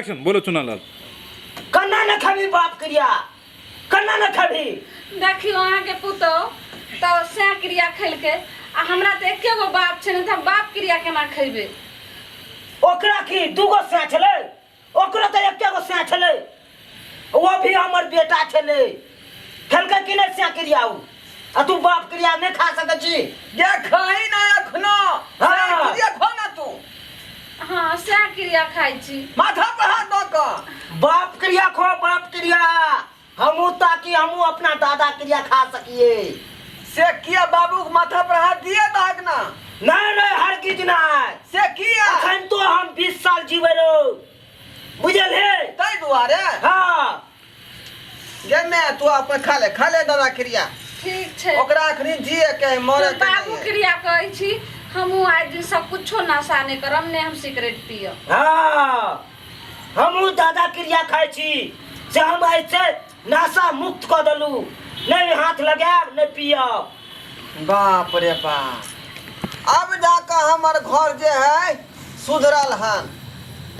Action बोलो चुनालाल। कन्ना न खबी बाप क्रिया, कन्ना न खबी। देखियो अहाँके पुतोह तऽ सएह क्रिया खेलकै आ हमरा तऽ एके गो बाप छै, नहि तऽ हम बाप क्रिया केना खेबै? ओकरा की दूगो सैं छलै? ओकरो तऽ एके गो सैं छलै, वो भी हमर बेटा छलै। खेलकै कि नहि सैं क्रिया उ? आ तू बाप क्रिया नहि खा सकै छी? गे खाही ना अखनो। हाँ। क्रिया खो ना तू। हाँ, सएह क्रिया खाइ छी। माथा पर हाथ दऽ कऽ बाप क्रिया खो, बाप क्रिया। हमहूँ ताकि हमहूँ अपना दादा क्रिया खा सकिए। से किया बाबू के माथा पर हाथ दिए दहक ना? नहीं नहीं, हरगिज नहीं। से किया? अखन तो हम 20 साल जीवे रहो, बुझल है? ताहि दुआरे। हाँ। गे मैं तू अपन खा ले, खा ले दादा क्रिया। ठीक छै। ओकरा अखनी जिए के है, मरे के बाबू नहीं है। क्रिया कहै छी, हमहूँ आइ दिन सब कुछो नशा नहि करब, नहि हम सिगरेट पियब। हाँ, हमहूँ दादा क्रिया खाइ छी से हम ऐसे नशा मुक्त कऽ देलू, नहि हाथ लगायब, नहि पियब। बाप रे बाप, अब जाकऽ हमर घर जे है सुधरल हन।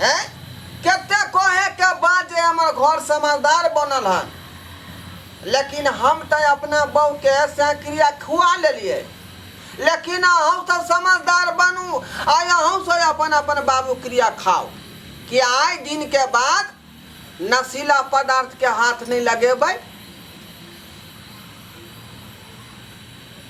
हैं कते कहे के बाद जे हमर घर समझदार बनल हन, लेकिन हम तऽ अपना बहू के सैक्रिया खुआ लेलिए, लेकिन अहूँ सब समझदार बनू आ अहूँ सब अपन अपन बाबू क्रिया खाओ कि आइ दिन के बाद नशीला पदार्थ के हाथ नहीं लगेबै।